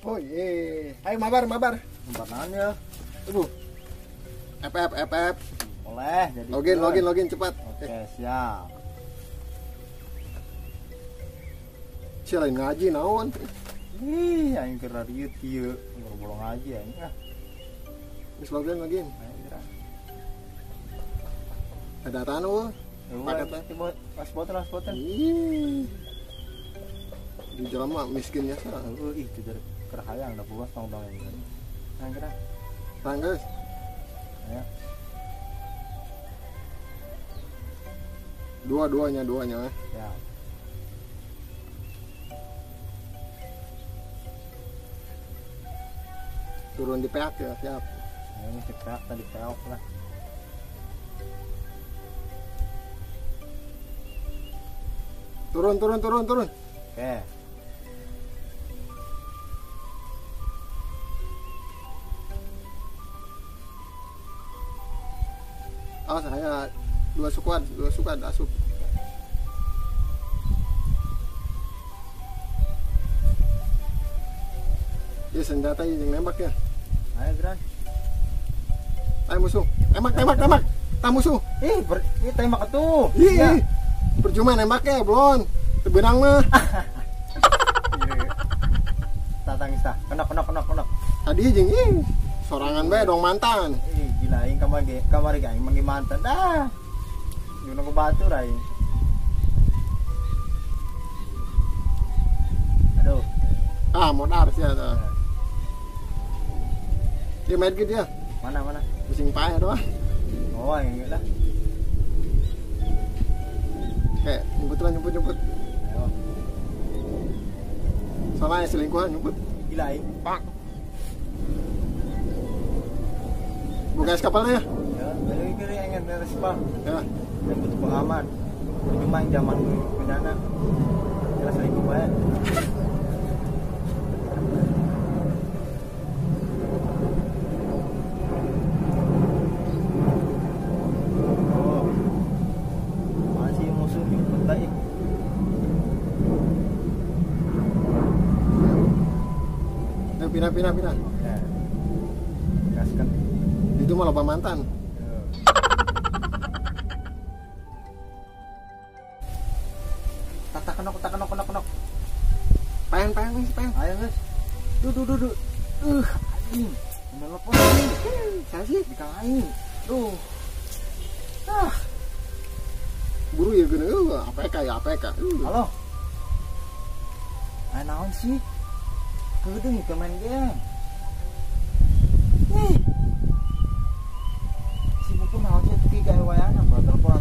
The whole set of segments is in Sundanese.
Oh iya. Ayo mabar. Mabar naon ya? Ibu. F F F. Boleh jadi. Login cepat. Oke, siap. Si lain ngaji naon? Ih, aing keur rariut ieu, bolong ngaji aing ah. Geus login. Ada tanu. Paket pas boten. Ih. Di jalan mah miskin ya sah. Ih, itu dari keur hayang da puas tong dongeng. Nah, kira. Tangges. Ya. Duanya. Ya. Turun di peak ya, siap. Ini di peak tadi peok lah. Turun. Oke. Oh, saya dua squad asup. Ya senjata yang nembak ya. Ayo gerak. Ayo musuh. Tembak. Tak musuh. Ih, tembak tuh. Ih. Percuma nembaknya, belum. Tebenang mah. Tatang isa. Kenok. Tadi jeung ih. Sorangan bae dong mantan. Ih, gila aing kamari aing manggih mantan dah. Nyuruh ke batur aing. Aduh. Ah, modar sih eta. Dia main gitu ya? Mana? Pusing payah doang. Oh, enggak lah. Oke, jemput. Ayo. Soalnya selingkuhan jemput. Gila, aing. Pak. Buka es kapalnya ya? Ya, balik kiri ingin beres, Pak. Ya. Yang butuh pengaman. Cuma yang zaman bencana. Kira selingkuh bae. Pindah. Ya. Gaskan. Itu malah loba mantan. Tata kenok. Pengen. Ayo, guys. Duh. Anjing. Nelpon. Saya sih di kang aing. Duh. Ah. Buru ya geuning APK ya APK. Halo. Ayo naon sih? Keudeuh ke main game. Nih. Sibuk naon sih tuh gawe wayana,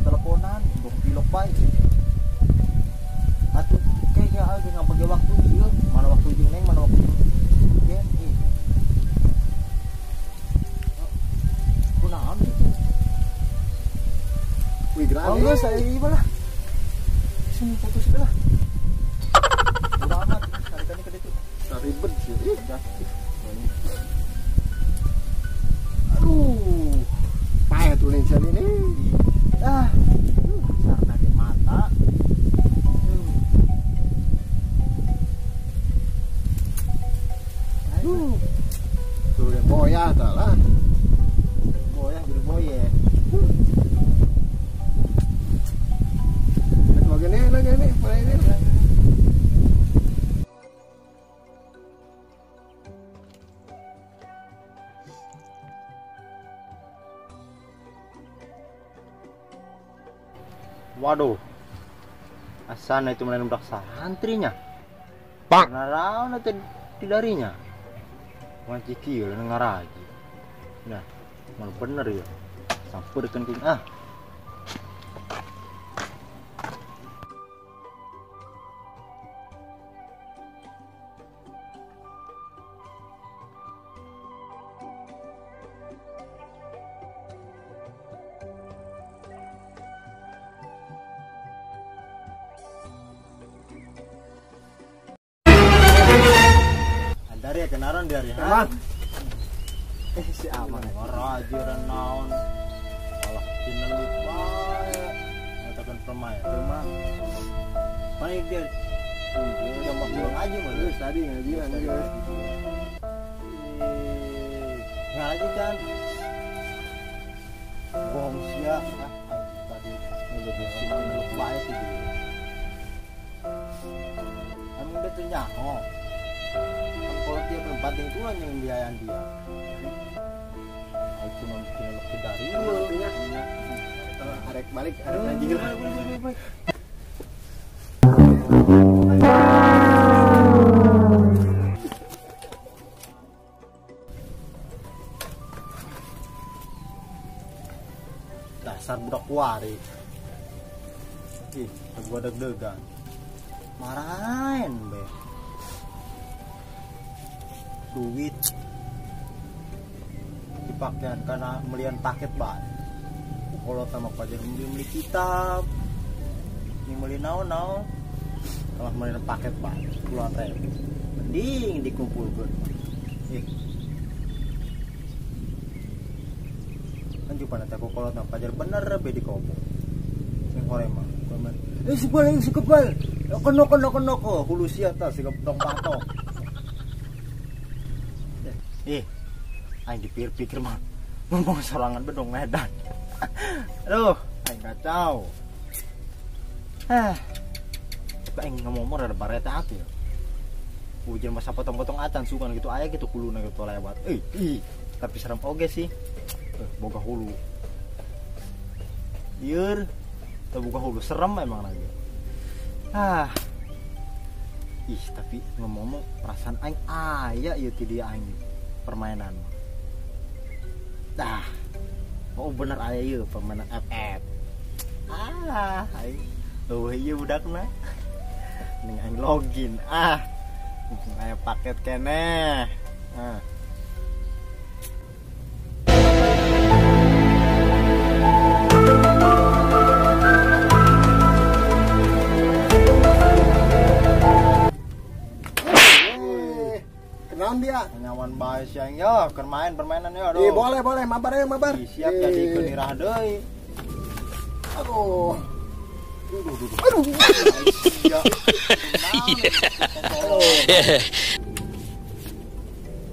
teleponan, bong pilok bae. Atuh kayak aja ngabagi waktu ieu, mana waktu jeung neng, mana waktu game ih. Kunaon gitu. Wih, gerah. Oh, geus saya ieu lah. Sing putus lah. Udah amat, kali-kali ke ditu. Ribet sih. Aduh, payah tuh lensa ini. Ah, sarna di mata. Aduh, tuh boyah tak lah. Boyah jadi boye. Lagi ini, mulai ini. Waduh, asana itu mulai budak santrinya. Pak. Naraon atau didarinya. Wanci kieu ngaraji. Nah, mal bener ya. Sampeurkeun kuing ah. Dari ya kenaron dari ha. Si aman ngaraji naon. Alah tinelit wae. Ngatakan permai. Cuma paling dia jambak Ngaji mah geus tadi ngajian geus. Ngaji kan. Bohong sia ah tadi ngebebesin bae sih. Emang dia tuh nyaho. Kan kalau dia berbatin tuh yang biayaan dia. Itu cuma bikin lebih dari artinya. Arek balik, arek ngaji lah. Dasar budak kuari. Ih, gua deg-degan. Marahin be. Duit dipakean karena melian paket bae. Kalau sama pajar beli kitab, ini beli naon-naon, kalau beli paket bae puluhan ribu, mending dikumpulkan. Ih, kan jumpa nanti aku kalau sama pajar bener be di kopo, sing horema, komen, sekepal, kono kono kono ko, hulu siata sikap dong patok. Ih, aing dipikir-pikir mah ngomong sorangan bedong medan. Aduh, aing kacau. Tapi aing ngomong ada bareta hati ya. Hujan masa potong-potong acan sukan gitu aya gitu huluna gitu lewat. Ih, tapi serem oge sih. Boga hulu. Lieur, teu boga hulu serem emang lagi. Ah. Ih, tapi ngomong-ngomong perasaan aing aya ieu ti dia aing permainan. Dah. Oh bener aya ieu permainan FF. Ah, aing eueuh ieu budakna. Ning aing login. Ah. Aya paket keneh. Ah. Kenaon dia? Nyawan bae siang yo, keur main permainan yo. Ih, boleh boleh, mabar ayo mabar. Ih, siap jadi keur nirah deui. Aduh. Duh, duh, duh. Aduh.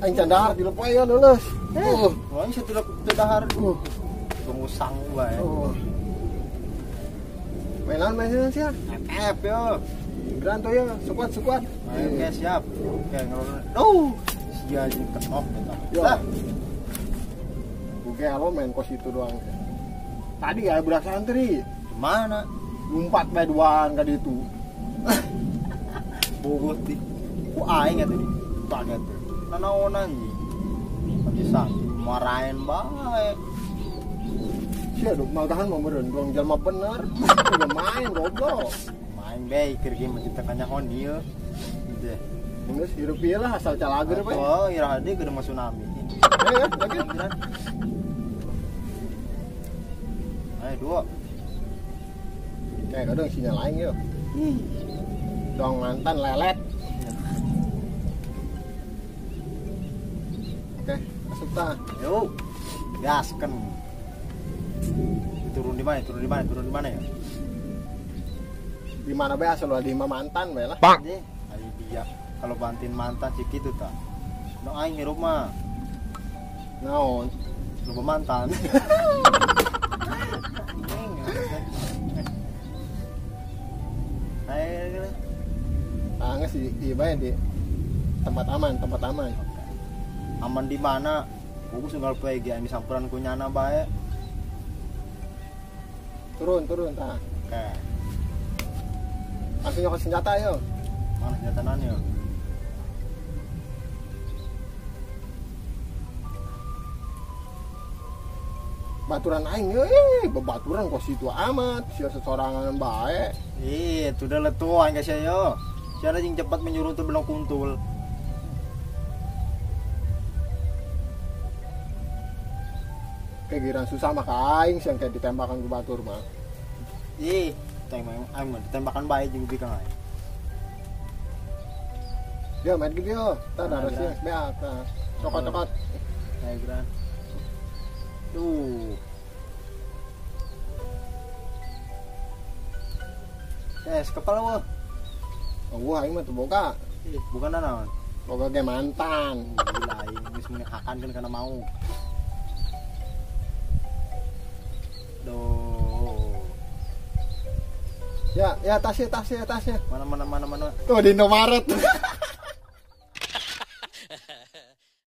Aing can dahar di lepoe yo leuleus. Aing satulak teu dahar. Tunggu sangu bae. Mainan mainan sia. FF yo. Granto ya, sekuat sekuat. Oke siap. Oke ngelur. Duh, sia anjing kenok eta. Ya. Buke lo main kos itu doang. Tadi ya budak santri. Mana? Lompat bae duaan ka ditu. Bogoh ti. Ku aing eta di. Kaget. Nanaon anjing. Bisa marahin bae. Sia duk magahan mah meureun doang jalma bener. Udah main goblok. Main bae keur ge menciptakan nyaho ieu. Gitu. Geus hirup ieu lah asal calager bae. Oh, iraha deui keur mah tsunami. Lagi. Ayo dua. Kayak kadang sinyal lain yo. Dong mantan lelet. Oke, masuk ta. Yuk. Gaskeun. Turun di mana? Turun di mana? Turun di mana ya? Di mana bae asal di mantan bae lah. Bang. Ayo dia kalau bantin mantan sih gitu ta. No aing hirup mah. Naon? Lupa mantan. Ayo. Ah geus di bae di tempat aman, tempat aman. Aman di mana? Gua sunggal poe ge aing disamperan ku nyana bae. Turun, turun tah. Oke. Langsung nyokot senjata yo. Mana senjata nan yo? Baturan aing bebaturan kok situ amat, sia sesorangan bae. Ih, itu udah letuan guys yo. Sia anjing cepat menyuruh tuh belum kuntul. Kegiran susah mah ka aing sia kayak ditembakan ku batur mah. Ih, aing mah ditembakan bae jeung bikang aing. Yo, main gitu yo. Tah darah sih beak tah. Cokot-cokot. Ayo geran. Duh. Kepala wah. Wah, aing mah teu boga. Ih, bukan naon. Boga ge mantan. Gila aing geus meuni hakan kan kana mau. Duh. Ya, ya tasnya, tasnya, tasnya. Mana mana mana mana. Tuh di Indomaret.